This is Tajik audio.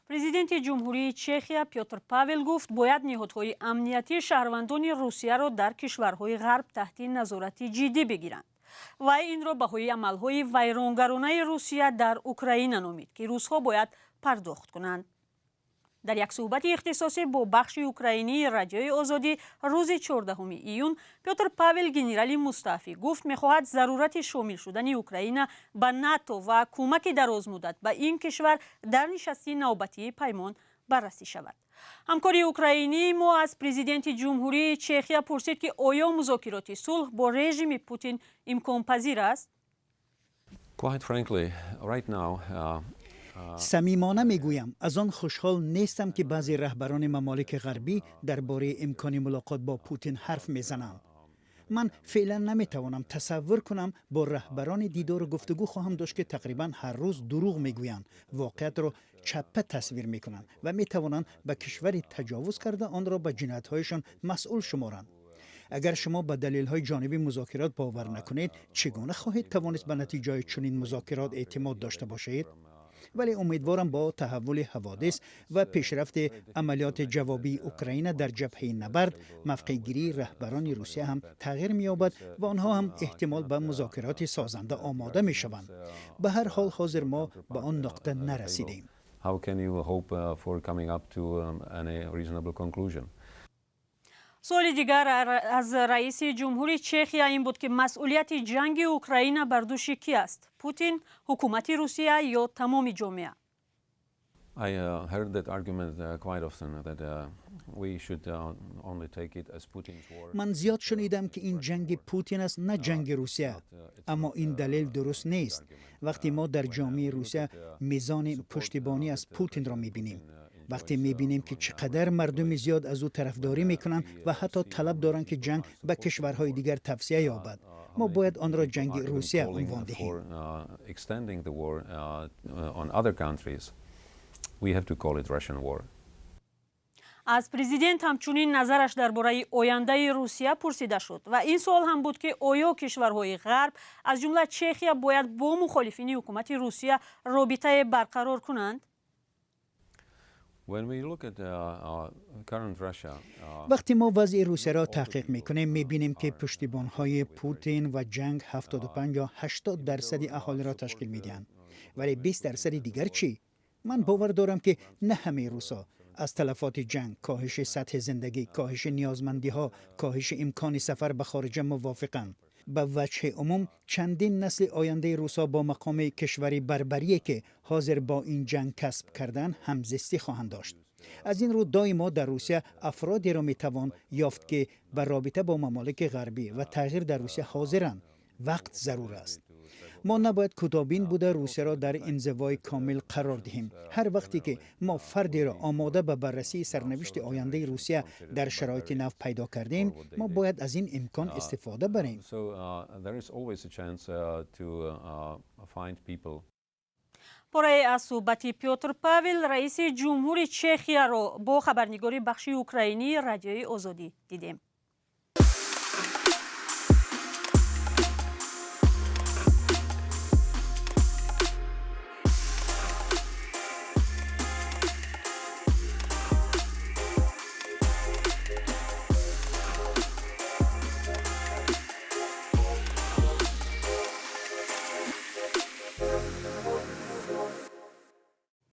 Президенти Ҷумҳурии Чехия Пётр Павел гуфт, бояд ниҳодҳои амниятӣ шаҳрвандони Русияро дар кишварҳои Ғарб таҳти назорати ҷиддӣ бигиранд. Вай инро баҳои амалҳои вайронгаронаи Русия дар Украина номид, ки русҳо бояд пардохт кунанд. Дар як суҳбати ихтисосӣ бо бахши украинии Радиои Озодӣ рӯзи 14 июн Пётр Павел, генерали мустаъфӣ, гуфт, мехоҳад зарурати шомил шудани Украина ба НАТО ва кӯмаки дарозмуддат ба ин кишвар дар нишасти навбатии паймон баррасӣ шавад. Ҳамкори украинии мо аз президенти Ҷумҳурии Чехия пурсид, ки оё музокироти сулҳ бо режими Путин имконпазир аст. Quite frankly, right now, Самимона мегӯям, аз он хушҳол нестам, ки баъзе раҳбарони мамолики ғарбӣ дар бораи имкони мулоқот бо Путин ҳарф мезананд. Ман феълан наметавонам тасаввур кунам, бо раҳбарони дидору гуфтугӯ хоҳам дошт, ки тақрибан ҳар рӯз дурӯғ мегӯянд, воқеатро чаппа тасвир мекунанд ва метавонанд ба кишвари таҷовуз карда онро ба ҷиноятҳояшон масъул шуморанд. Агар шумо ба далелҳои ҷониби музокирот бовар накунед, чӣ гуна хоҳед тавонист ба натиҷаи чунин музокирот эътимод дошта бошед? Вале умедворам, бо таҳаввули ҳаводис ва пешрафти амалиёти ҷавобии Украина дар ҷабҳаи набард, мавқеъгирии раҳбарони Русия ҳам тағйир меёбад ва онҳо ҳам эҳтимол ба музокироти созанда омода мешаванд. Ба ҳар ҳол, ҳозир мо ба он нуқта нарасидем. How can you hope for coming up to any reasonable conclusion? Суоли дигар аз раиси ҷумҳури Чехия ин буд, ки масъулияти ҷанги Украина бар дӯши кӣ аст: Путин, ҳукумати Русия ё тамоми ҷомеа? I heard that argument quite often, that we should only take it as Putin's war. Ман зиёд шунидам, ки ин ҷанги Путин аст, на ҷанги Русия, аммо ин далел дуруст нест. Вақте мо дар ҷомеаи Русия мизони пуштибонӣ аз Путинро мебинем, вақте мебинем, ки чӣ қадар мардуми зиёд аз ӯ тарафдорӣ мекунанд ва ҳатто талаб доранд, ки ҷанг ба кишварҳои дигар тавсеа ёбад, мо бояд онро ҷанги Русия унвон диҳем. For extending the war on other countries, we have to call it Russian war. Аз президент ҳамчунин назараш дар бораи ояндаи Русия пурсида шуд ва ин суол ҳам буд, ки оё кишварҳои Ғарб, аз ҷумла Чехия, бояд бо мухолифини ҳукумати Русия робитае барқарор кунанд. When we look at current Russia, Вақте мо вазъи Русияро таҳқиқ мекунем, мебинем, ки пуштибонҳои Путин ва ҷанг 75 ё 80 дарсади аҳолиро ташкил медиҳанд. Вале 20 дарсади дигар чӣ? Ман бовар дорам, ки на ҳамаи русҳо аз талафоти ҷанг, коҳиши сатҳи зиндагӣ, коҳиши ниёзмандиҳо, коҳиши имкони сафар ба хориҷа мувофиқанд. Ба ваҷҳи умум, чандин насли ояндаи русҳо бо мақоми кишвари барбарие, ки ҳозир бо ин ҷанг касб кардан, ҳамзистӣ хоҳанд дошт. Аз ин рӯ, доимо дар Русия афродеро метавон ёфт, ки ба робита бо мамолики ғарбӣ ва тағйир дар Русия ҳозиранд. Вақт зарур аст. Мо набояд кӯтоҳбин буда, Русияро дар инзивои комил қарор диҳем. Ҳар вақте ки мо фардеро омода ба баррасии сарнавишти ояндаи Русия дар шароити нав пайдо кардем, мо бояд аз ин имкон истифода барем. So there is always a chance to find people. Порае аз суҳбати Пётр Павел, раиси ҷумҳури Чехияро бо хабарнигори бахши украинии Радиои Озодӣ дидем.